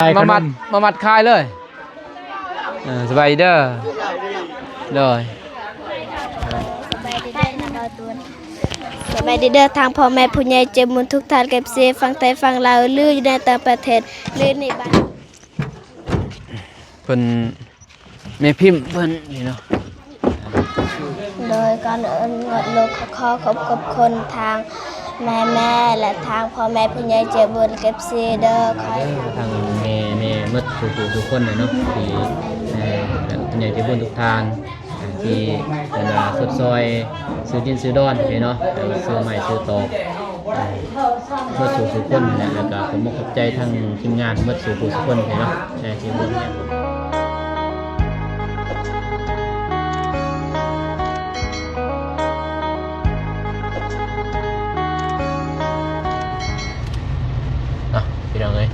ຂາຍຂະໜົມ ມາມັດ ມາມັດຂາຍເລີຍ. ເອີ ສະບາຍດີເດີ. ໂດຍ ສະບາຍດີເດີ ສະບາຍດີເດີ ທາງພໍ່ແມ່ຜູ້ໃຫຍ່ໃຈບຸນທຸກທ່ານ ເອັຟຊີ ຝັ່ງໄທຝັ່ງລາວ ຫຼື ຢູ່ໃນຕ່າງປະເທດ ຫຼື ໃນບ້ານ ເພິ່ນ ແມ່ພິມເພິ່ນນີ້ເນາະ. ໂດຍ ກ່ອນອື່ນໝົດລູກຂໍຂອບ ຂອບຄຸນທາງແມ່ໆ ແລະ ທາງພໍ່ແມ່ຜູ້ໃຫຍ່ໃຈບຸນ ເອັຟຊີ ເດີ. ຂໍໃຫ້ ທາງແມ່ ແມ່ໝົດທຸກໆ ທຸກຄົນເລີຍເນາະ ທີ່ ເອີ ຜູ້ໃຫຍ່ໃຈບຸນທຸກທ່ານ ທີ່ເພິ່ນວ່າຊົດຊ່ອຍຊື້ດິນຊື້ດອນເນາະ ຊື້ໄມ້ຊື້ຕອກ ເບິດສູ່ ສູ່ຄົນແຫຼະ ແລ້ວກໍຂໍຂອບໃຈທາງທີມງານເບິດສູ່ຜູ້ສູ່ຄົນເນາະ ແຕ່ທີ່ຮ່ວມງານ. ອ່ະ ພີ່ນ້ອງເອີຍ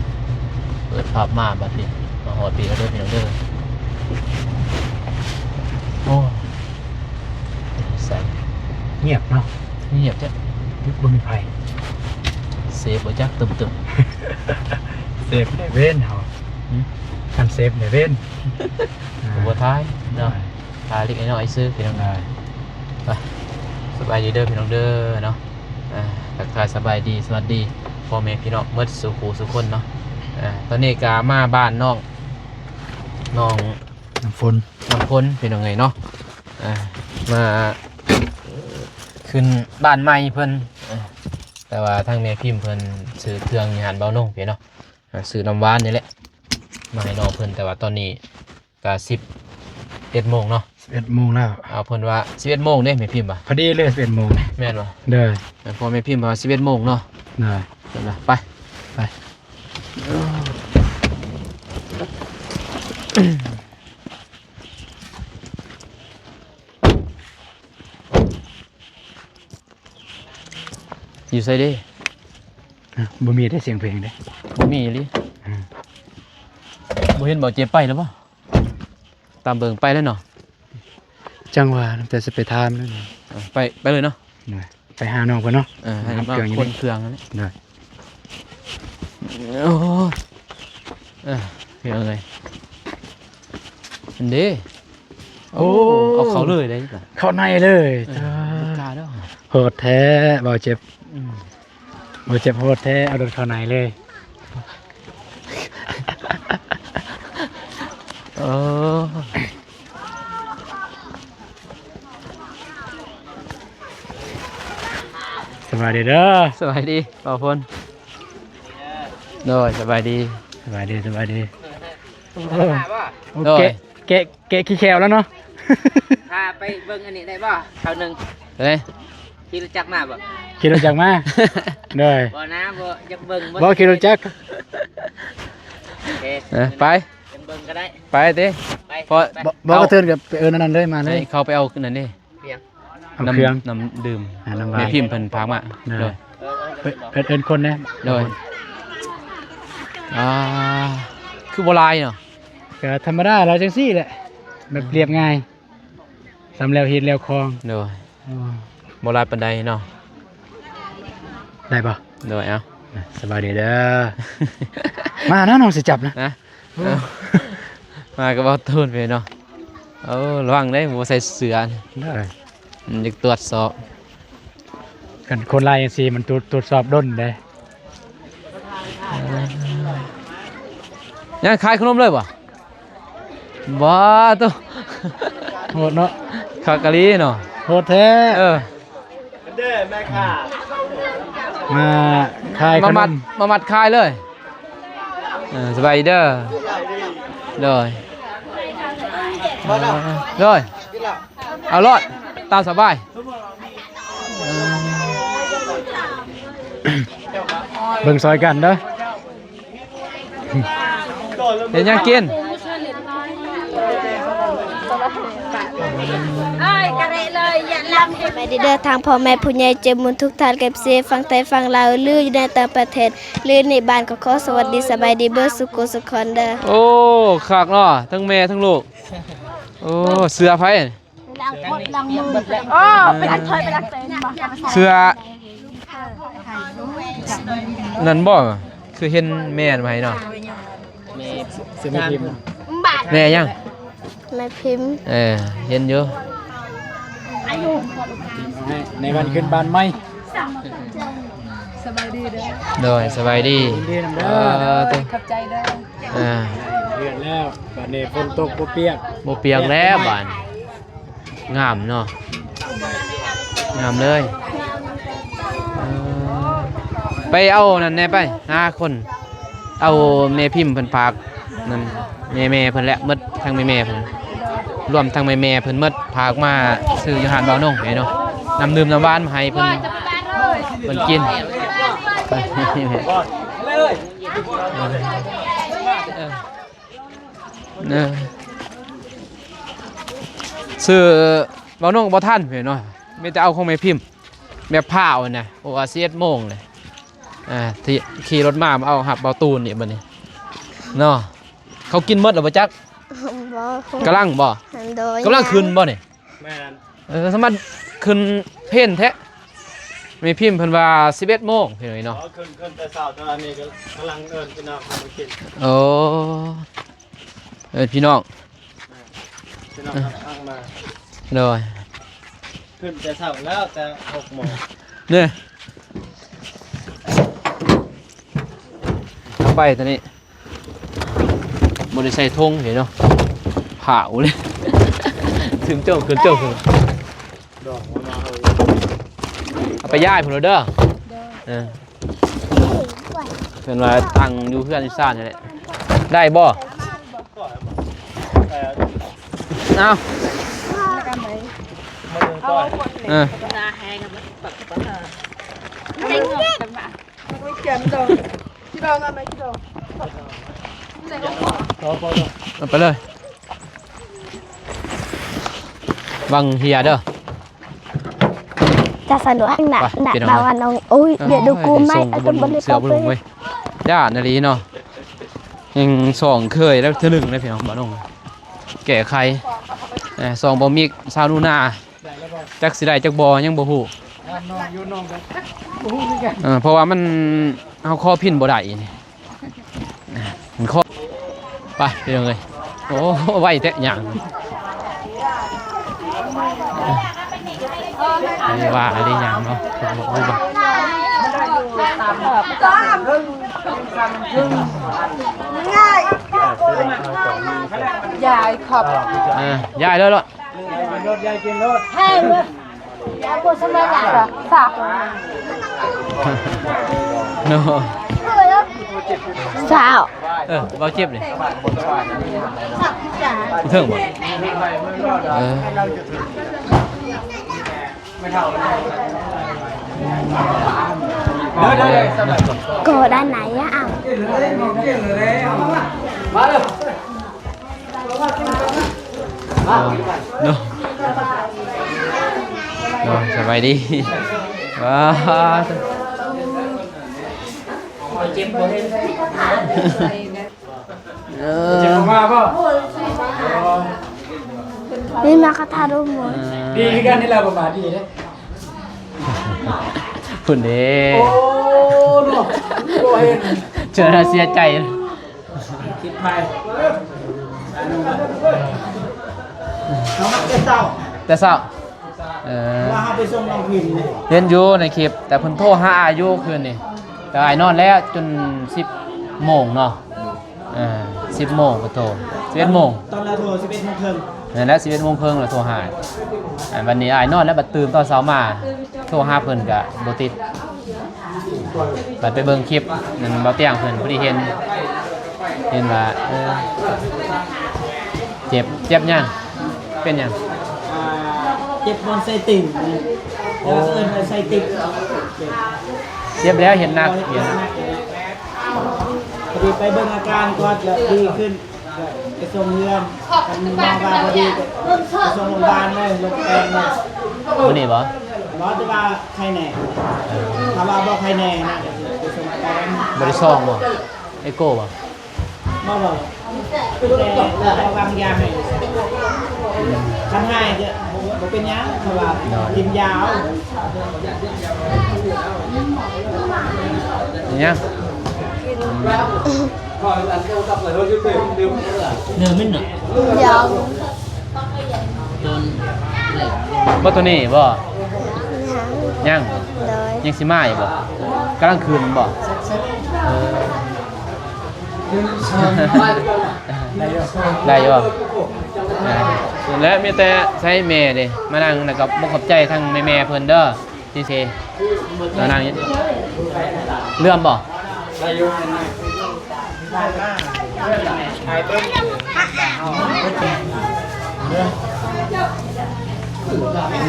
ເປີດພາບມາບັດນີ້ ມາຮອດພີ້ແລ້ວເດີ ພີ່ນ້ອງເດີ. ໂອ້ ໃສ ງຽບເນາະ ງຽບແທ້ ບໍ່ມີໃຜ ເຊບບໍ່ຈັກຕຶບໆ ເຊບໄດ້ເວນເຮົາ ຫື ຄັນເຊບໄດ້ເວນ ບໍ່ຖ່າຍເນາະ ຖ່າຍເລັກນ້ອຍຊື່ ພີ່ນ້ອງ. ໄປ ສະບາຍດີເດີ ພີ່ນ້ອງເດີເນາະ. ອ່າ ທັກທາຍສະບາຍດີ ສະຫວັດດີພໍ່ແມ່ພີ່ນ້ອງເບິດສູ່ຄູ່ສູ່ຄົນເນາະ. ອ່າ ຕອນນີ້ກໍມາບ້ານນ້ອງ ນ້ອງນ້ຳຝົນ ນ້ຳຝົນ ພີ່ນ້ອງເອີຍເນາະ. ອ່າ ມາຂຶ້ນບ້ານໃໝ່ເພິ່ນ ເອີ ແຕ່ວ່າທາງແມ່ພິມເພິ່ນຊື້ເຄື່ອງຢູ່ຮ້ານເບົານົງພີ້ເນາະ. ອ່າ ຊື້ນ້ຳຫວານນີ້ແຫຼະ ມາໃຫ້ນ້ອງເພິ່ນ ແຕ່ວ່າຕອນນີ້ ກະສິບເອັດໂມງເນາະ ສິບເອັດໂມງແລ້ວ. ເອົາ ເພິ່ນວ່າສິບເອັດໂມງເດ້ ແມ່ພິມວ່າ ພໍດີເລີຍສິບເອັດໂມງ ແມ່ນບໍ່? ໂດຍ ເອີ ພໍ່ແມ່ພິມວ່າສິບເອັດໂມງເນາະ. ໂດຍ ເພິ່ນວ່າ ໄປ ໄປ ຢູ່ໃສເດ້? ອະ ບໍ່ມີໄດ້ສຽງເພງເດ້ ບໍ່ມີອີ່ຫຼີ. ອືມ ບໍ່ເຫັນເບົາເຈັບໄປແລ້ວບໍ່? ຕາມເບິ່ງໄປແລ້ວເນາະ. ຈັ່ງວ່າ ແຕ່ຊິໄປຖາມແລ້ວເນາະ. ເອີ ໄປ ໄປເລີຍເນາະ ໄປຫານ້ອງເພິ່ນເນາະ. ເອີ ໃຫ້ນ້ອງເຄື່ອງຢູ່ ຄົນເຄື່ອງນັ້ນແຫຼະ. ໂອ້ ເອີ ເຮັດເອົາເລີຍ ອັນເດ້. ໂອ້ ໂອ້ ເອົາເຂົ້າເລີຍໄດ໋ ເຂົ້າໃນເລີຍ. ເອີ ບໍ່ກ້າດອກ ໂຫດແທ້ ເບົາເຈັບ. ອືມ ໂອ້ ເຈັບໂຫດແທ້ ເອົາໂດດເຂົ້າໃນເລີຍ. ເອີ ສະບາຍດີເດີ ສະບາຍດີບ່າວພົນ. ໂດຍ ສະບາຍດີ ສະບາຍດີ ສະບາຍດີ. ໂອ້ ໂດຍ ແກະ ແກະ ແກະຂີ້ແຂ້ວແລ້ວເນາະ. ພາໄປເບິ່ງອັນນີ້ໄດ້ບໍ່ ຄາວໜຶ່ງ? ເອີ ຂີ່ລົດຈັກມາບໍ່? ຂີ່ລົດຈັກມາ. ໂດຍ ບໍ່ນະ ບໍ່ ຢາກເບິ່ງ ບໍ່ຂີ່ລົດຈັກ. ໂອເຄ ເອີ ໄປ ເບິ່ງກໍໄດ້ ໄປຕິ. ໄປ ບໍ່ ບໍ່ ກະເທີນກັບໄປເອີ້ນອັນນັ້ນເລີຍ ມາເລີຍ ໃຫ້ເຂົາໄປເອົານັ້ນເດ້ ເອົາເຄື່ອງ ນ້ຳ ນ້ຳດື່ມ ອ່າ ນ້ຳຫວານ ແມ່ພິມເພິ່ນພາກມາ. ໂດຍ ໂດຍ ເອີ້ນ ເອີ້ນຄົນແດ່. ໂດຍ ອ່າ ຄືບໍ່ຫຼາຍເນາະ. ກະທຳມະດາລະ ຈັ່ງຊີ້ແຫຼະ ແບບ ອືມ ລຽບງ່າຍ ສ່ຳແລ້ວຮີດແລ້ວຄອງ. ໂດຍ ບໍ່ຫຼາຍປານໃດເນາະ. ໄດ້ບໍ່? ໂດຍ ເອົາ ສະບາຍດີເດີ. ມານະ ນ້ອງຊິຈັບນະ ນະ. ເອົ້າ ມາກັບເບົາຕູນໄປເນາະ. ເອົາ ລະວັງເດ້ ບໍ່ໃສ່ເສື້ອ. ໄດ້ ມັນຢາກຕວດສອບ. ຄັນຄົນຫຼາຍຈັ່ງຊີ້ ມັນຕວດ ຕວດສອບດົນເດ້. ຍັງຂາຍຂະໜົມເລີຍບໍ່? ບໍ່ ໂຕ ໂຫດເນາະ ຄັກອີ່ຫຼີເນາະ ໂຫດແທ້. ເອີ ເດີແມ່ຄ້າ ມາຂາຍຂະໜົມ ມາມັດ ມາມັດຂາຍເລີຍ. ເອີ ສະບາຍດີເດີ. ໂດຍ ໂດຍ ເອົາໂລດ ຕາມສະບາຍ. ເອີ ເບິ່ງຊ່ອຍກັນເດີ. ເຮັດຫຍັງກິນ? ສະບາຍດີເດີ ທາງພໍ່ແມ່ຜູ້ໃຫຍ່ໃຈບຸນທຸກທ່ານ ເອັຟຊີ ຝັ່ງໄທຝັ່ງລາວ ຫຼື ຢູ່ໃນຕ່າງປະເທດ ຫຼື ໃນບ້ານ ກໍຂໍສະຫວັດດີສະບາຍດີເບິດສູ່ຄູ່ສູ່ຄົນເດີ. ໂອ້ ຄັກເນາະ ທັງແມ່ທັງລູກ. ໂອ້ ເສື້ອໃຜ? ໂອ້ ໄປລ້າງຖ້ວຍ ໄປລ້າງເຕີນບໍ່? ເສື້ອນັ້ນບໍ່? ຄືເຫັນແມ່ນໃໝ່ເນາະ. ຊື່ແມ່ພິມ. ແມ່ຫຍັງ? ແມ່ພິມ. ເອີ ເຫັນຢູ່. ໃນວັນຂຶ້ນບ້ານໃໝ່. ສະບາຍດີເດີ. ໂດຍ ສະບາຍດີ. ຍິນດີນຳເດີ. ເອີ ຂອບໃຈເດີ. ອ່າ ເດືອນແລ້ວ ບາດນີ້ຝົນຕົກບໍ່ປຽກ. ບໍ່ປຽກແລ້ວບາດ. ງາມເນາະ ງາມເລີຍ. ເອີ ໄປເອົານັ້ນແດ່ໄປ ຫາຄົນ ເອົາແມ່ພິມເພິ່ນຝາກນັ້ນ ແມ່ໆເພິ່ນແຫຼະ ໝົດທັງແມ່ໆເພິ່ນ ລວມທັງແມ່ໆເພິ່ນໝົດ ຝາກມາຊື້ຢູ່ຮ້ານບ່າວນົງນີ້ເນາະ ນ້ຳດື່ມນ້ຳຫວານມາໃຫ້ເພິ່ນ ເພິ່ນກິນ. ເອີ ເອີ ຊື້ບ່າວນົງບໍ່ທັນເພິ່ນເນາະ ມີແຕ່ເອົາຂອງແມ່ພິມ ແບບພ້າວນະ ເພາະວ່າສິບເອັດໂມງເລີຍ. ອ່າ ທີ່ຂີ່ລົດມາ ມາເອົາຮັບບ່າວຕູນອີກບັດນີ້ເນາະ. ເຂົາກິນໝົດແລ້ວບໍ່ຈັກ? ບໍ່. ກຳລັງບໍ່? ໂດຍ ກຳລັງຂຶ້ນບໍ່ນີ້? ແມ່ນ. ເອີ ສາມາດຂຶ້ນເພນແທ້. ແມ່ພິມເພິ່ນວ່າສິບເອັດໂມງພີ່ນ້ອງເນາະ. ອໍ ຂຶ້ນ ຂຶ້ນແຕ່ເຊົ້າ ແຕ່ວ່ານີ້ກຳລັງເອີ້ນພີ່ນ້ອງມາກິນ. ໂອ້ ເອີ້ນພີ່ນ້ອງ ພີ່ນ້ອງທາງມາ. ໂດຍ ຂຶ້ນແຕ່ເຊົ້າແລ້ວ ແຕ່ຫົກໂມງເດ້. ເອົາໄປຕົວນີ້ ບໍ່ໄດ້ໃສ່ຖົງເດ້ເນາະ ພ້າວເລີຍ. ຂຶ້ນໂຈ້ງ ຂຶ້ນໂຈ້ງ ເອົາໄປຍ້າຍພຸ້ນເດີ. ເອີ ເພິ່ນວ່າຕັ້ງຢູ່ເຮືອນຢູ່ຊານນີ້ແຫຼະ ໄດ້ບໍ່? ເອົາ ເອີ ເອົາໄປເລີຍ ວັງເຮຍເດີ. ຈະສະດວກນະ ໄປ ນະ ພີ່ນ້ອງ ນະວ່ານ້ອງ ໂອ້ຍ ເອີ ດຽວດູກູໄມ້ ເອົາຕົວບໍ່ໄດ້ ເສື້ອບໍ່ລົງເວີຍ ຢ້ານອີ່ຫຼີເນາະ. ຍັງສອງເຄີຍແລ້ວເທື່ອໜຶ່ງເດ້ພີ່ນ້ອງ ບ່າວນົງ ແກ້ໄຂ ເອີ ສອງບໍ່ມີສາວໜູນາ ຈັກຊິໄດ້ຈັກບໍ່ ຍັງບໍ່ຮູ້ ເອີ ເພາະວ່າມັນ ເຮົາຂໍພິນບໍ່ໄດ້ນີ້. ມັນຂໍ ໄປພີ່ນ້ອງເອີຍ. ໂອ້ ໄວແທ້ຍ່າງ ອັນນີ້ວ່າອັນນີ້ຍ່າງເນາະ ເພິ່ນບໍ່ຮູ້ບໍ່ ຍາຍຂອບ ເອີ ຍາຍເລີຍເນາະ. ໂນ ສາວ ເອີ ເວົ້າເຈັບເດ້ ເທິງບໍ່ ເອີ ກໍດ້ານໃນອະ ເອົາ ມາເດີ. ເນາະ ເນາະ ສະບາຍດີ ວ້າ ເຈັບບໍ່ ເອີ ເຈັບບໍ່ ມາບໍ່ ນີ້ມາຄາຖາລົມບໍ່ ເອີ ດີຄືກັນນີ້ແຫຼະ ປະມານດີເດ້ ພຸ້ນເດ້ ໂອ້ ເນາະ ບໍ່ເຫັນ ເຈີແລ້ວເສຍໃຈ. ຄິດໄປ ເຮົາມາແຕ່ເຊົ້າ ແຕ່ເຊົ້າ ເອີ ວ່າເຮົາໄປສົ່ງນ້ອງພິມນີ້ ເຫັນຢູ່ໃນຄລິບ ແຕ່ເພິ່ນໂທຫາອ້າຍຢູ່ຄືນນີ້ ແຕ່ອ້າຍນອນແລ້ວຈົນສິບໂມງເນາະ ເອີ ສິບໂມງເພິ່ນໂທ ສິບເອັດໂມງ ຕອນລາວໂທສິບເອັດໂມງເຄິ່ງ ນັ້ນແຫຼະ ສິບເອັດໂມງເຄິ່ງລາວໂທຫາ ອັນບັດນີ້ອ້າຍນອນແລ້ວ ບັດຕື່ນຕອນເຊົ້າມາ ໂທຫາເພິ່ນກະບໍ່ຕິດ ບັດໄປເບິ່ງຄລິບນັ້ນ ເບົາຕຽງເພິ່ນພໍດີເຫັນ ເຫັນວ່າ ເອີ ເຈັບ ເຈັບຫຍັງ? ເປັນຫຍັງ? ອ່າ ເຈັບບ່ອນໄສ້ຕິ່ງ ໂອ້ ເອີ້ນວ່າໄສ້ຕິ່ງ ເຈັບແລ້ວເຫັນໜັກ ເຫັນ ພໍດີໄປເບິ່ງອາການກ່ອນ ແລ້ວດີຂຶ້ນ ໄປສົ່ງເຮືອນ ຄັນໝໍວ່າບໍ່ດີກໍໄປສົ່ງໂຮງບານເລີຍ ລົງແປງເລີຍ. ມື້ນີ້ບໍ່? ບໍ່ ແຕ່ວ່າໄຂ້ແນ່ ຖ້າວ່າບໍ່ໄຂ້ແນ່ນະ ໄປສົ່ງແປງ. ບໍ່ໄດ້ຊອງບໍ່? ເອໂກບໍ່? ບໍ່ ບໍ່ ແຕ່ວ່າວາງຢາໃຫ້ ຄັນຫາຍກໍບໍ່ເປັນຫຍັງ ເພາະວ່າກິນຢາເອົາ. ເປັນຫຍັງ? ເລີ່ມແມ່ນເນາະ ເດີນ ບໍ່ ໂຕນີ້ບໍ່? ຍັງ ຍັງ ໂດຍ ຍັງຊິມາອີກບໍ່? ກຳລັງຂຶ້ນບໍ່? ເອີ ໄດ້ຢູ່ບໍ່? ເອີ ແລະ ມີແຕ່ໃຊ້ແມ່ເດ້ ມານັ່ງ ແລ້ວກໍບໍ່ຂອບໃຈທາງແມ່ໆເພິ່ນເດີ. ທີ່ເຊ ມານັ່ງຢູ່ ເລື່ອມບໍ່?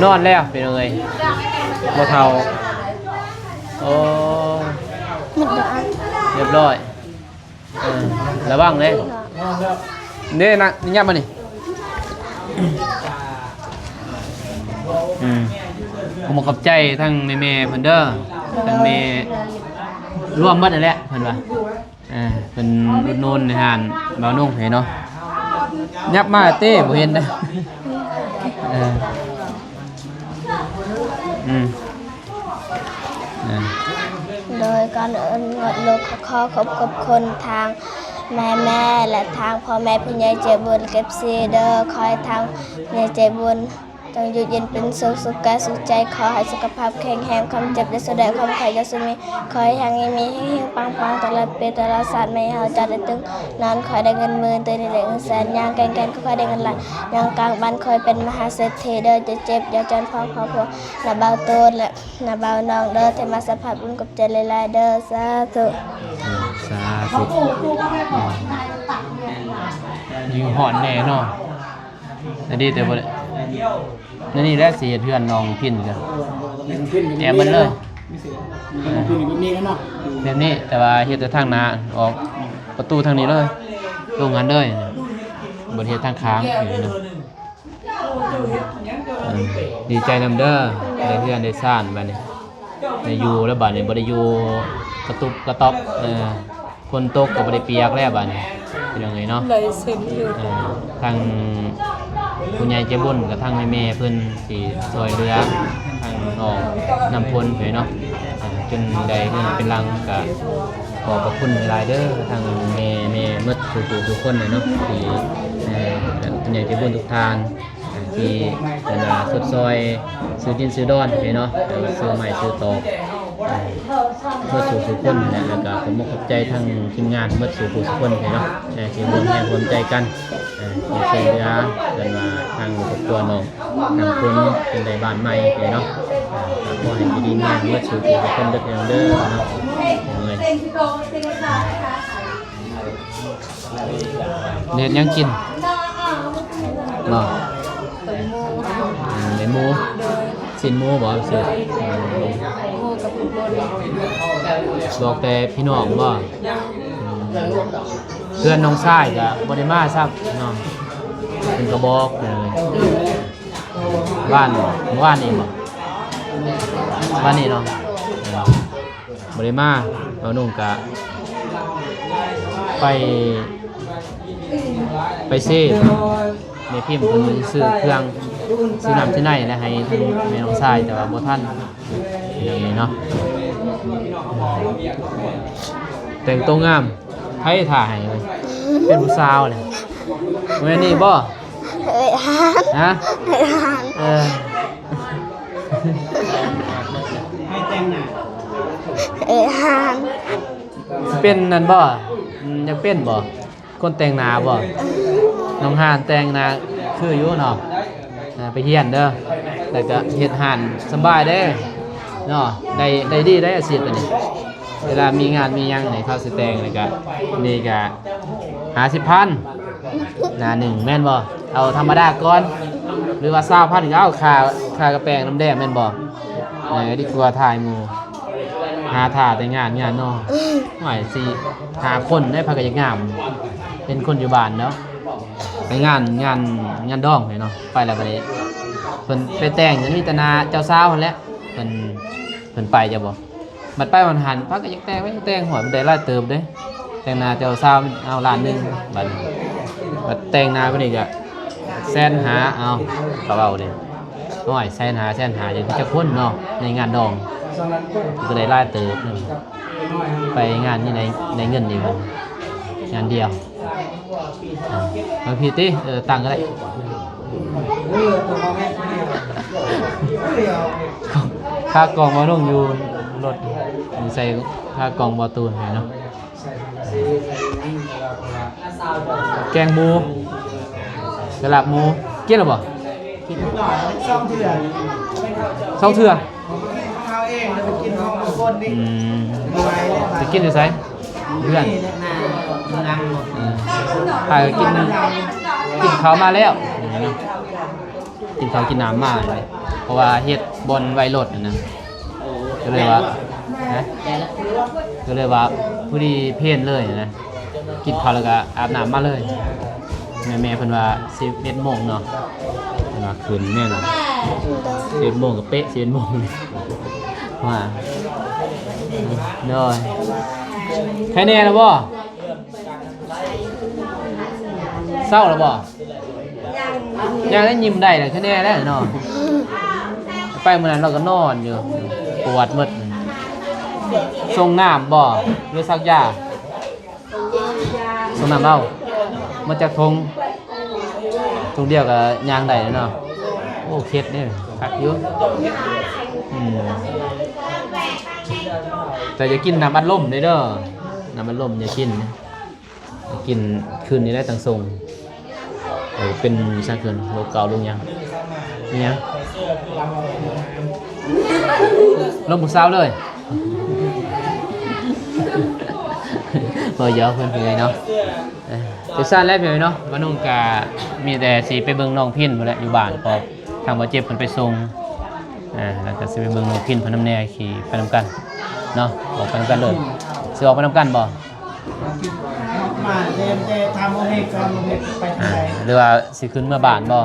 ນອນແລ້ວພີ່ນ້ອງເອີຍ ບໍ່ເຖົ້າ. ໂອ້ ຮຽບຮ້ອຍ ຮຽບຮ້ອຍ. ເອີ ລະວັງເດ້ ເດ້ນະ ຍັບມານີ້. ອືມ ຂໍຂອບໃຈທັງແມ່ໆເພິ່ນເດີ ທັງແມ່ ລວມໝົດນັ້ນແຫຼະເພິ່ນວ່າ ເອີ ເພິ່ນອຸດໜູນໃນຮ້ານບ່າວນຸ່ງເດ້ເນາະ. ຍັບມາເຕ້ ບໍ່ເຫັນເດ້. ເອີ ອືມ ໂດຍກ່ອນອື່ນໝົດລູກກໍຂໍຂອບຂອບຄຸນທາງແມ່ໆ ແລະ ທາງພໍ່ແມ່ຜູ້ໃຫຍ່ໃຈບຸນເກັບຊີເດີ. ຂໍໃຫ້ທາງຜູ້ໃຫຍ່ໃຈບຸນຈົ່ງຢູ່ເຢັນເປັນສຸກ ສຸກກາຍສຸກໃຈ. ຂໍໃຫ້ສຸຂະພາບແຂງແຮງ ຄວາມເຈັບຢ່າສູ່ໄດ້ ຄວາມໄຂ້ຢ່າສູ່ມີ. ຂໍໃຫ້ຮັ່ງມີແຮງ ເຮັງໆ ປັງໆ ຕະຫຼອດປີຕະຫຼອດຊາດ. ແມ່ເຮົາຈະໄດ້ຕື່ນນອນ ຂໍໃຫ້ໄດ້ເງິນໝື່ນ ຕື່ນໃຫ້ໄດ້ເງິນແສນ. ຍ່າງແກ່ງໆ ຂໍໃຫ້ໄດ້ເງິນລ້ານ. ຍ່າງກາງບ້ານ ຂໍໃຫ້ເປັນມະຫາເສດຖີເດີ. ເຈັບຢ່າຈອນພອງ ຄອບຄົວ ນະບ່າວໂຕນ ແລະ ນະບ່າວນ້ອງເດີ ທີ່ມາສະພາບບຸນ. ຂອບໃຈຫຼາຍໆເດີ. ສາທຸ ສາທຸ. ຢູ່ຮ້ອນແດ່ເນາະ ແຕ່ດີແຕ່ບໍ່ໄດ້ ແນວນີ້ແຫຼະ ຊິເຮັດເຮືອນນ້ອງພິນກໍແອບເບິດເລີຍ ແບບນີ້ ແຕ່ວ່າເຮັດແຕ່ທາງໜ້າອອກ ປະຕູທາງນີ້ເລີຍ ລົງຫັ້ນເລີຍ ບໍ່ໄດ້ເຮັດທາງຂ້າງ. ເອີ ດີໃຈນຳເດີ ໄດ້ເຮືອນໄດ້ຊານບາດນີ້ ໄດ້ຢູ່ແລ້ວບາດນີ້ ບໍ່ໄດ້ຢູ່ກະຕຸບກະຕອບ. ເອີ ຝົນຕົກກໍບໍ່ໄດ້ປຽກແລ້ວບາດນີ້ ພີ່ນ້ອງເອີຍເນາະ. ເອີ ທາງຜູ້ໃຫຍ່ໃຈບຸນກັບທາງແມ່ໆເພິ່ນຊິຊ່ວຍເຫຼືອທາງນ້ອງນ້ຳຝົນເອີຍເນາະ ຈົນໄດ້ເຮືອນເປັນຫຼັງ. ກໍ ຂອບພະຄຸນຫຼາຍເດີ ທັງແມ່ ແມ່ໝົດສູ່ຜູ້ສູ່ຄົນເລີຍເນາະ ທີ່ ເອີ ຜູ້ໃຫຍ່ໃຈບຸນທຸກທ່ານ ທີ່ເພິ່ນວ່າຊົດຊ່ອຍຊື້ດິນຊື້ດອນເນາະ ຊື້ໄມ້ຊື້ຕອກ ເອີ ໝົດສູ່ຜູ້ສູ່ຄົນແຫຼະ. ແລ້ວກໍຂໍຂອບໃຈທັງທີມງານໝົດສູ່ຜູ້ສູ່ຄົນເນາະ ທີ່ຮ່ວມແຮງຮ່ວມໃຈກັນ ເອີ ຊ່ວຍເຫຼືອ ເພິ່ນວ່າທາງຄອບຄົວນ້ອງ ທາງຄົນເປັນໄດ້ບ້ານໃໝ່ເນາະ. ກໍຂໍໃຫ້ຢູ່ດີມີແຮງເບິດສູ່ຜູ້ທຸກຄົນເດີພີ່ນ້ອງເດີເນາະ. ເຮັດຫຍັງກິນບໍ່? ອືມ ໄດ້ໝູ ຊີ້ນໝູບໍ່? ຊື້ ອືມ ໝູກັບຄົນ ບອກແຕ່ພີ່ນ້ອງບໍ່? ອືມ ເພື່ອນນ້ອງຊາຍກໍບໍ່ໄດ້ມາຊ້ຳເນາະ ເພິ່ນກໍບອກເລີຍ ວານ ວານນີ້ບໍ່? ວານນີ້ເນາະ ບໍ່ໄດ້ມາ. ບ່າວນຸ່ງກະໄປ ໄປເຊ ແມ່ພິມເພິ່ນຊື້ເຄື່ອງ ຊື້ນ້ຳຊື້ໃນ ແລະ ໃຫ້ທາງແມ່ນ້ອງຊາຍ ແຕ່ວ່າບໍ່ທັນ ຢ່າງນີ້ເນາະ. ແຕ່ງໂຕງາມ ໃຜຖ້າໃຫ້ເວີຍ ເປັນຜູ້ສາວແຫຼະ ແມ່ນນີ້ບໍ່? ເອີຍ ຮະ? ເອີຍ ຮະ? ເອີ ເປັນນັ້ນບໍ່? ອືມ ຢາກເປັນບໍ່? ຄົນແຕ່ງໜ້າບໍ່? ນ້ອງຮານແຕ່ງໜ້າຄືຢູ່ເນາະ. ອ່າ ໄປຮຽນເດີ ແລ້ວກະເຮັດຮ້ານສະບາຍເດ້ເນາະ ໄດ້ ໄດ້ດີໄດ໋ອາຊີບອັນນີ້. ເວລາມີງານມີຫຍັງໃຫ້ເຂົາຊິແຕ່ງ ແລ້ວກະ ນີ້ກະຫ້າສິບພັນ ໜ້າໜຶ່ງແມ່ນບໍ່? ເອົາທຳມະດາກ່ອນ ຫຼືວ່າຊາວພັນກໍເອົາ ຄ່າ ຄ່າກະແປງນ້ຳແດງແມ່ນບໍ່? ເອີ ດີກວ່າຖ່າຍໝູ່ ຫາຖ້າແຕ່ງງານ ງານເນາະ. ໂອ້ຍ ສີ່ຫ້າຄົນເດ້ ໃຜກໍຢາກງາມ ເປັນຄົນຢູ່ບ້ານເນາະ. ໄປງານ ງານ ງານດອງເນາະ ໄປແລ້ວບັດນີ້ ເພິ່ນໄປແຕ່ງ ມີແຕ່ໜ້າເຈົ້າສາວຫັ້ນແຫຼະ ເພິ່ນ ເພິ່ນໄປ ເຈົ້າບໍ່? ບັດໄປວັນຫັ້ນ ພາກັນຢາກແຕ່ງ ໄປແຕ່ງ ໂອ້ຍ ມັນໄດ້ຫຼາຍເຕີບເດ້ ແຕ່ງໜ້າເຈົ້າສາວ ເອົາລ້ານໜຶ່ງ ບັດນີ້ ບັດແຕ່ງໜ້າບັດນີ້ກະແສນຫ້າ ເອົາ ເຂົາເວົ້າເດ້. ໂອ້ຍ ແສນຫ້າ ແສນຫ້າ ຈັກຄົນເນາະ ໃນງານດອງ ມັນກໍໄດ້ຫຼາຍເຕີບເນາະ. ໄປງານນີ້ໄດ້ ໄດ້ເງິນດີບໍ່? ອັນດຽວ ເອົາ ເອົາພີ້ຕິ ເອີ ຕັ້ງກໍໄດ້. ຂາກອງບໍ່ລົງຢູ່ລົດ ໃສ່ຂາກອງບໍ່ຕູນເນາະ. ແກງໝູ ກະລາບໝູ ກິນແລ້ວບໍ່? ກິນ ສອງເທື່ອ ສອງເທື່ອ. ຂອງເຮົາເອງ ແລ້ວໄປກິນຂອງຄົນນີ້. ອືມ ໄປກິນຢູ່ໃສ? ເຮືອນ. ອືມ ໄປກິນ ກິນເຂົ້າມາແລ້ວ ກິນເຂົ້າກິນນ້ຳມາ ເພາະວ່າເຮັດບ່ອນໄວ້ລົດຫັ້ນນະ ກໍເລີຍວ່າ ຮະ ກໍເລີຍວ່າພໍດີເພນເລີຍນະ. ກິນເຂົ້າແລ້ວກໍອາບນ້ຳມາເລີຍ. ແມ່ ແມ່ເພິ່ນວ່າສິບເອັດໂມງເນາະ ເພິ່ນວ່າຂຶ້ນແມ່ນ ສິບເອັດໂມງກໍເປະ ສິບເອັດໂມງນີ້ ວ່າ ໂດຍ ໄຄແນ່ແລ້ວບໍ່? ເຊົາແລ້ວບໍ່? ຍັງ ຍັງໄດ້ຍິ້ມໄດ້ແຫຼະ ໄຄແນ່ແລ້ວເນາະ. ໄປມື້ນັ້ນລາວກໍນອນຢູ່ ປວດໝົດ. ສົ່ງນ້ຳບໍ່ ຫຼືສັກຢາ? ສົ່ງນ້ຳເອົາ ໝົດຈັກຖົງ? ຖົງດຽວກໍຍ່າງໄດ້ແລ້ວເນາະ. ໂອ້ ເຄັດເດ້ ຄັກຢູ່. ອືມ ແຕ່ຢ່າກິນນ້ຳອັດລົມເດ້ ເດີ ນ້ຳອັດລົມຢ່າກິນ ກິນຄືນນີ້ແຫຼະຈັ່ງສົ່ງ. ເອີ ເປັນສັງເກີນໂລກເກົ່າໂລກຫຍັງ ມີຫຍັງ ລົມຜູ້ສາວເລີຍ. ເວົ້າຢອກເພິ່ນເລີຍເນາະ. ເອີ ຈັ່ງຊັ້ນແຫຼະພີ່ນ້ອງເນາະ ມານຸງກະມີແຕ່ຊິໄປເບິ່ງນ້ອງພິນພຸ້ນແຫຼະ ຢູ່ບ້ານ ເພາະທາງບ່າວເຈັບເພິ່ນໄປສົ່ງ. ເອີ ແລ້ວກະຊິໄປເບິ່ງນ້ອງພິນເພິ່ນນຳແດ່ ຂີ່ໄປນຳກັນເນາະ. ອອກໄປນຳກັນເລີຍ ຊິອອກໄປນຳກັນບໍ່? ມາແຕ່ ແຕ່ຖາມບໍ່ເຮັດ ຖາມບໍ່ເຮັດໄປທາງໃດ ຫຼືວ່າຊິຂຶ້ນເມືອບ້ານບໍ່?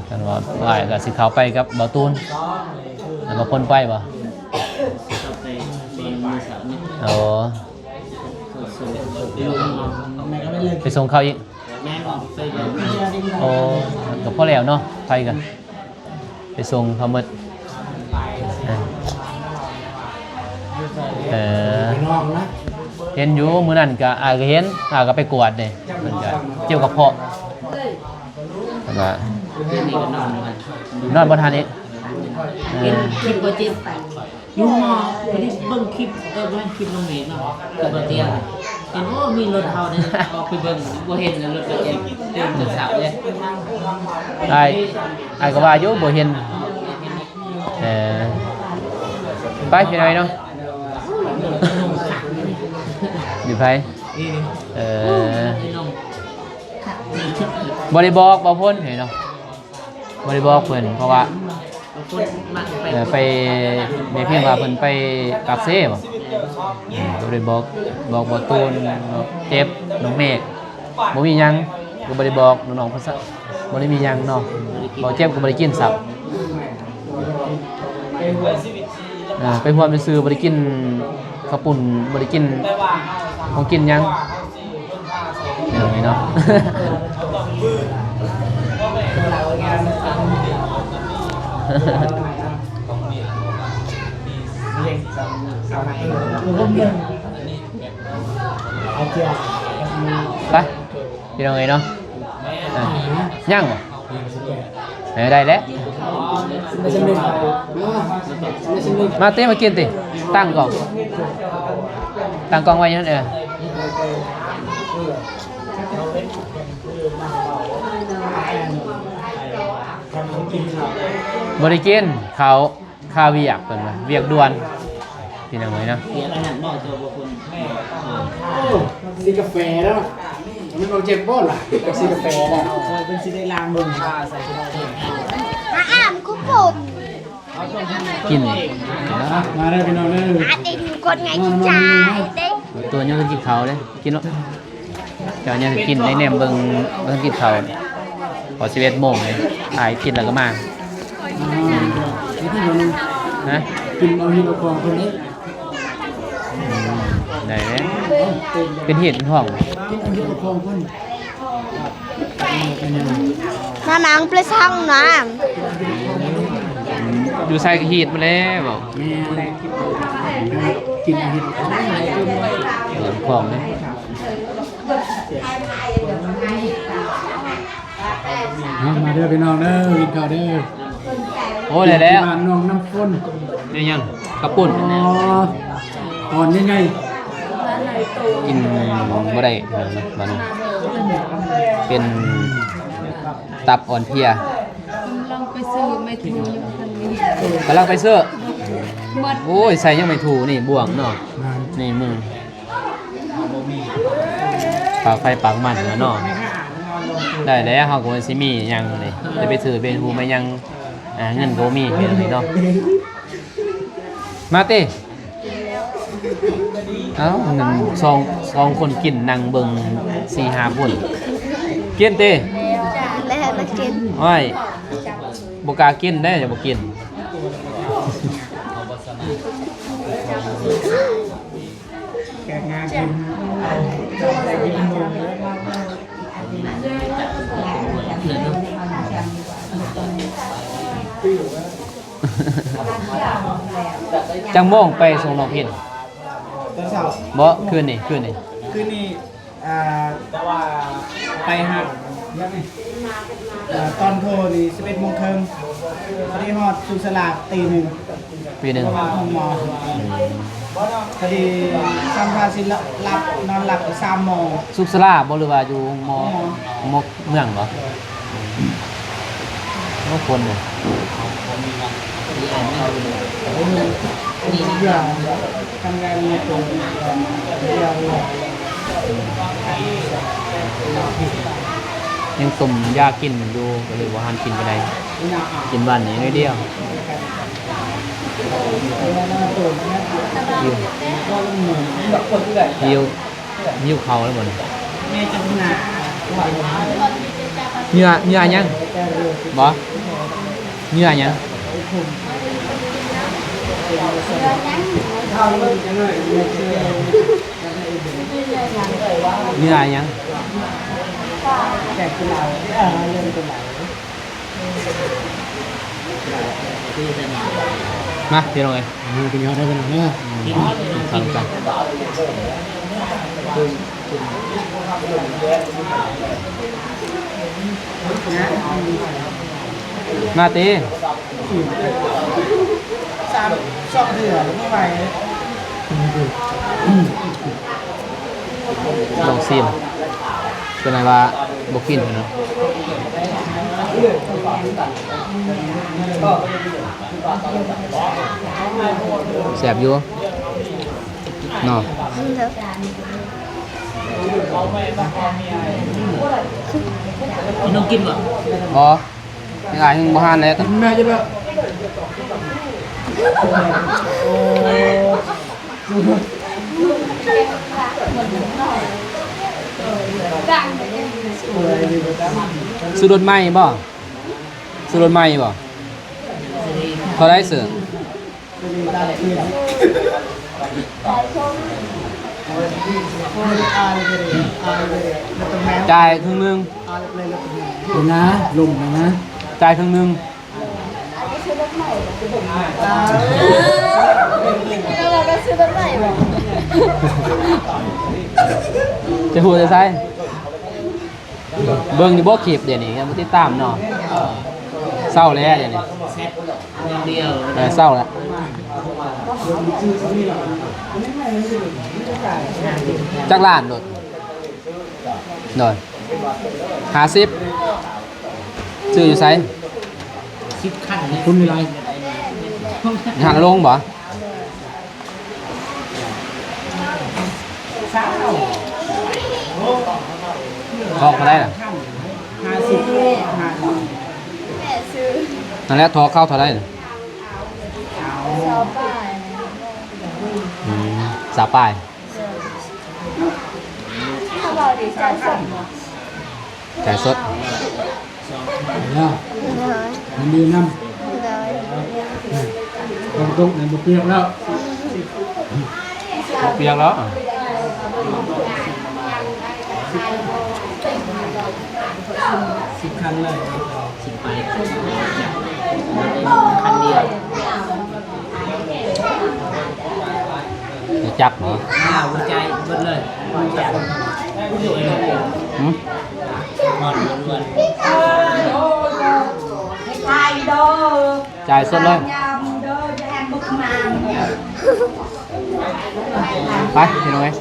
ຄັນວ່າອ້າຍກໍຊິເຂົ້າໄປກັບບ່າວຕູນ ແລ້ວບ່າວພົນໄປບໍ່? ໂອ້ ໄປສົ່ງເຂົາອີກ. ໂອ້ ກໍພໍແລ້ວເນາະ ໄປກໍໄປສົ່ງເຂົາໝົດ. ເອີ ເຫັນຢູ່ ມື້ນັ້ນກໍ ອ້າຍກໍເຫັນ ອ້າຍກໍໄປກວດເດ້ ເພິ່ນກໍເຈັບກະເພາະ. ເພິ່ນວ່າ ນອນບໍ່ທັນອີກ. ເອີ ເຫັນຄລິບບໍ່ເຈັບ ຢູ່ຫໍ ພໍດີເບິ່ງຄລິບ ເອີ ເບິ່ງຄລິບນ້ອງເມເນາະ ຄືບໍ່ຕຽງ ເຫັນ ໂອ້ ມີລົດເຮົານີ້ ອອກໄປເບິ່ງ ບໍ່ເຫັນລົດບໍ່ຕຽງ ຕື່ນແຕ່ເຊົ້າເດ້. ອ້າຍ ອ້າຍກໍວ່າຢູ່ ບໍ່ເຫັນ. ເອີ ໄປພີ່ນ້ອງເນາະ. ຢູ່ໃຜ? ເອີ ບໍ່ໄດ້ບອກ ບໍ່ພົນເນາະ. ບໍ່ໄດ້ບອກເພິ່ນ ເພາະວ່າ ເອີ ໄປ ແມ່ພຽງວ່າເພິ່ນໄປປາກເຊບໍ? ເອີ ກໍບໍ່ໄດ້ບອກ ບອກບ່າວຕູນ ເຈັບ ນ້ອງເມກ ບໍ່ມີຫຍັງ ກໍບໍ່ໄດ້ບອກນ້ອງໆເພິ່ນຊະ ບໍ່ໄດ້ມີຫຍັງເນາະ. ບ່າວເຈັບກໍບໍ່ໄດ້ກິນຊ້ຳ. ອ່າ ໄປຮ່ວມຊື່ໆ ບໍ່ໄດ້ກິນເຂົ້າປຸ້ນ ບໍ່ໄດ້ກິນຂອງກິນຫຍັງ ພີ່ນ້ອງເອີຍເນາະ. ໄປ ພີ່ນ້ອງເອີຍເນາະ. ອ່າ ຍັງບໍ່? ເອີ ໄດ້ແລ້ວ ມາຕິ ມາກິນຕິ ຕັ້ງກ້ອງ ຕັ້ງກ້ອງໄວ້ຢູ່ຫັ້ນ. ເອີ ບໍ່ໄດ້ກິນເຂົ້າ ຄາວຽກ ເພິ່ນວ່າ ວຽກດ່ວນ ພີ່ນ້ອງເອີຍເນາະ. ໂອ້ ສີກາແຟແລ້ວ ມັນບໍ່ເຈັບບໍ່ລະ ສີກາແຟແລ້ວ ເພິ່ນຊິໄດ້ລ້າງມື. ອາ ອາມ ຄຸປຸນ ກິນ ມາເດີພີ່ນ້ອງເດີ ອາດເປັນຄົນໄງ ມາ ມາ ມາ ກິນຈາຍເດ້. ຕົວຍັງກິນເຂົ້າເດ້ ກິນເນາະ. ເຈົ້າຍັງກິນ ໄດ້ແນມເບິ່ງ ເບິ່ງກິນເຂົ້າ ພໍສິບເອັດໂມງເລີຍ ອ້າຍກິນແລ້ວກໍມາ. ອ່າ ກິນເອົາ ຮະ ກິນເອົາຮີດເອົາຄອງເພິ່ນເດ້. ອືມ ໄດ້ເດ້ ເປັນຮີດເປັນຄອງ ກິນເອົາຮີດເອົາຄອງເພິ່ນ. ມານັ່ງປະຊັງນະ ອືມ ຢູ່ໃສກໍຮີດມາແລ້ວ ແມ່ນ ກິນຮີດເອົາຄອງເດ້. ເອົາ ມາເດີພີ່ນ້ອງເດີ ກິນເຂົ້າເດີ. ໂອ້ ໄດ້ແລ້ວ ທີ່ບ້ານນ້ອງນ້ຳຝົນ. ນີ້ຫຍັງ? ເຂົ້າປຸ້ນ. ອໍ ຕອນໃຫຍ່ໆ ກິນບໍ່ໄດ້ພີ່ນ້ອງເນາະ ບາດນີ້ ເປັນຕັບອ່ອນເພຍ. ກຳລັງໄປຊື້ໄມ້ຖູຢູ່ທາງນີ້ ກຳລັງໄປຊື້. ໝົດ. ໂອ້ຍ ໃສ່ຍັງໄມ້ຖູນີ້ ບ່ວງເນາະ. ແມ່ນ. ນີ້ມື ປາກໄຟປາກມັນແລ້ວເນາະ. ໄດ້ແລ້ວ ເຮົາກໍບໍ່ຊິມີຫຍັງນີ້ ຈະໄປຊື້ໄມ້ຖູໄມ້ຫຍັງ ອ່າ ເງິນກໍບໍ່ມີເດ້ເນາະ. ມາຕິ ເອົ້າ ນັ້ນສອງ ສອງຄົນກິນ ນັ່ງເບິ່ງສີ່ຫ້າຄົນ ກິນຕິ. ແລ້ວມາກິນ. ໂອ້ຍ ບໍ່ກ້າກິນເດ້ ບໍ່ກິນ. ຈັກໂມງໄປສົ່ງນ້ອງພິນ? ຕອນເຊົ້າ. ບໍ່ ຄືນນີ້ ຄືນນີ້ ຄືນນີ້ ອ່າ ໄປຮັບ ເອີ ຕອນໂທນີ້ສິບເອັດໂມງເຄິ່ງ ພໍດີຮອດສຸກສາລາຕີໜຶ່ງ. ປີໜຶ່ງ ເພາະວ່າໂຮງໝໍ ອືມ ພໍດີສຳພາສິນ ຫຼັບ ນອນຫຼັບສາມໂມງ. ສຸກສາລາບໍ່ ຫຼືວ່າຢູ່ໂຮງໝໍ? ໂຮງໝໍ ໂຮງໝໍເມືອງບໍ່? ໂອ້ ຄົນເດ. ຍັງຕົ້ມຢາກິນຢູ່ ກໍເລີຍບໍ່ທັນກິນປານໃດ. ກິນຫວານນີ້ໜ້ອຍດຽວ. ຫິວ ຫິວ ຫິວເຂົ້າແລ້ວບໍ່ນີ້? ເຫຍື່ອ ເຫຍື່ອຫຍັງ? ບໍ່ ເຫຍື່ອຫຍັງ? ເຫຍື່ອຫຍັງ? ມາພີ່ນ້ອງເອີຍ ມາກິນເຂົ້າໄດ້ພີ່ນ້ອງເດີ. ອືມ ກິນເຂົ້ານຳກັນ. ມາຕິ. ສາມ ສອງເທື່ອບໍ່ໄຫວ. ລອງຊີມ ເພິ່ນວ່າບໍ່ກິນເນາະ. ແຊບຢູ່ເນາະ. ນ້ອງກິນບໍ່? ບໍ່. ຍັງອາຍ ຍັງບໍ່ທັນແລ້ວ. ແມ່ຈະແບບ ຊື້ລົດໃໝ່ບໍ່? ຊື້ລົດໃໝ່ບໍ່? ເທົ່າໃດຊື້? ຈ່າຍເຄິ່ງໜຶ່ງ. ເອົານະ ລົມນະ ຈ່າຍເຄິ່ງໜຶ່ງ. ຈະຮູ້ແຕ່ໃສ? ເບິ່ງຢູ່ບໍ່ຄລິບດຽວນີ້ ຍັງບໍ່ຕິດຕາມເນາະ. ເຊົາແລ້ວດຽວນີ້ ເອີ ເຊົາແລ້ວ. ຈັກລ້ານໂລດ? ໂດຍ ຫ້າສິບ. ຊື້ຢູ່ໃສ? ສິບຄັນ ຄຸນຫຼາຍ. ຢູ່ຫ້າງໂລງບໍ່? ທອກເທົ່າໃດລະ? ຫ້າສິບ. ນັ້ນແຫຼະ ທອກເຂົ້າເທົ່າໃດລະ? ຊາວປາຍ. ອືມ ຊາວປາຍ. ຈ່າຍສົດ. ເນາະ ມັນມີນ້ຳ. ໂດຍ ຝົນຕົກນີ້ບໍ່ປຽກແລ້ວ ບໍ່ປຽກແລ້ວ. ສິບຄັນເລີຍ ສິບປາຍຄັນ ຄັນດຽວ. ຈັບບໍ່? ອ່າ ຫົວໃຈເບິດເລີຍ ຈັບ. ຫືມ? ຈ່າຍສົດເລີຍ. ໄປພີ່ນ້ອງເອີຍ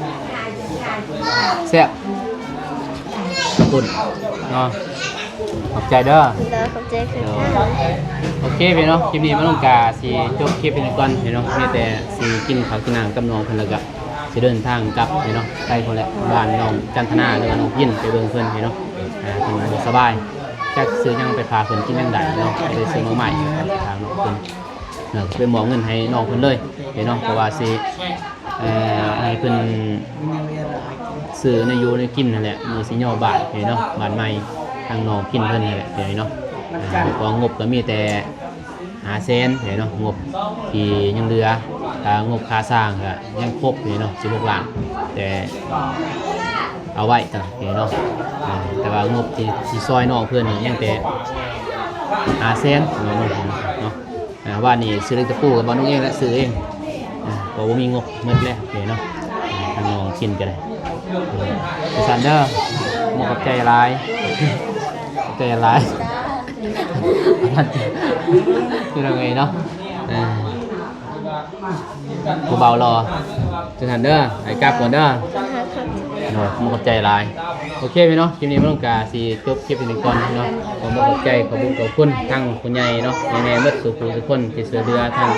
ແຊບ ຂອບຄຸນເນາະ ຂອບໃຈເດີ. ໂດຍ ຂອບໃຈຄືກັນ. ໂອເຄພີ່ນ້ອງ ຄລິບນີ້ມາລົງກະຊິຈົບຄລິບເປັນກ່ອນພີ່ນ້ອງ ມີແຕ່ຊິກິນເຂົ້າກິນນ້ຳກັບນ້ອງເພິ່ນ ແລ້ວກະຊິເດີນທາງກັບພີ່ນ້ອງ ໄປພຸ້ນແຫຼະ ບ້ານນ້ອງຈັນທະນາ ຫຼືວ່ານ້ອງພິນ ໄປເບິ່ງເພິ່ນພີ່ນ້ອງ. ອ່າ ເພິ່ນບໍ່ສະບາຍ ຈັກຊິຊື້ຫຍັງໄປຝາກເພິ່ນກິນຍາມໃດເນາະ ໄປຊື້ໝາກໄມ້ໄປຝາກນ້ອງເພິ່ນ ເນາະ ໄປມອບເງິນໃຫ້ນ້ອງເພິ່ນເລີຍເນາະ ເພາະວ່າຊິ ເອີ ໃຫ້ເພິ່ນຊື້ແນວຢູ່ແນວກິນຫັ້ນແຫຼະ ມື້ຊິຍໍບ້ານເນາະ ບ້ານໃໝ່ທາງນ້ອງພິນເພິ່ນຫັ້ນແຫຼະເນາະ. ອ່າ ເພາະວ່າງົບກໍມີແຕ່ຫ້າແສນເນາະ ງົບທີ່ຍັງເຫຼືອ ຖ້າງົບຄ່າສ້າງກໍຍັງຄົບເນາະ ສິບຫົກລ້ານ ແຕ່ເອົາໄວ້ຕະເນາະ. ອ່າ ແຕ່ວ່າງົບທີ່ ທີ່ຊ່ອຍນ້ອງເພິ່ນຍັງແຕ່ຫ້າແສນເນາະ ເນາະ. ອ່າ ວານນີ້ຊື້ເຫຼັກຕະປູກັບບ່ອນນຸ່ງເອງແຫຼະ ຊື້ເອງ. ອ່າ ກໍບໍ່ມີງົບ ໝົດແລ້ວເນາະ. ອ່າ ທາງນ້ອງກິນກໍໄດ້ ອ່າ ຊັ້ນເດີ ໝົກຂອບໃຈຫຼາຍ ຂອບໃຈຫຼາຍ ພີ່ນ້ອງເອີຍເນາະ. ອ່າ ຜູ້ບ່າວຫຼໍ່ ຈັ່ງຊັ້ນເດີ ອ້າຍກັບກ່ອນເດີ. ໂດຍ ຂອບໃຈຫຼາຍ. ໂອເຄພີ່ນ້ອງ ຄລິບນີ້ມາລົງກະຊິຈົບຄລິບນີ້ກ່ອນເນາະ. ຂໍຂອບໃຈ ຂອບຄຸນ ຂອບຄຸນທາງຜູ້ໃຫຍ່ເນາະ ແມ່ໆ ໝົດສູ່ຜູ້ສູ່ຄົນທີ່ຊ່ວຍເຫຼືອທາງ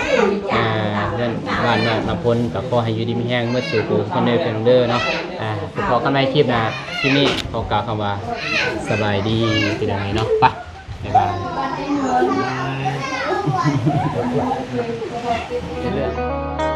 ອ່າ ເຮືອນບ້ານນ້ອງນ້ຳຝົນ ກໍຂໍໃຫ້ຢູ່ດີມີແຮງໝົດສູ່ຜູ້ທຸກຄົນເດີ ພີ່ນ້ອງເດີເນາະ. ອ່າ ພົບກັນໃໝ່ຄລິບໜ້າ ຄລິບນີ້ຂໍກ່າວຄຳວ່າ ສະບາຍດີ ພີ່ນ້ອງເນາະ. ໄປ ບາຍບາຍ.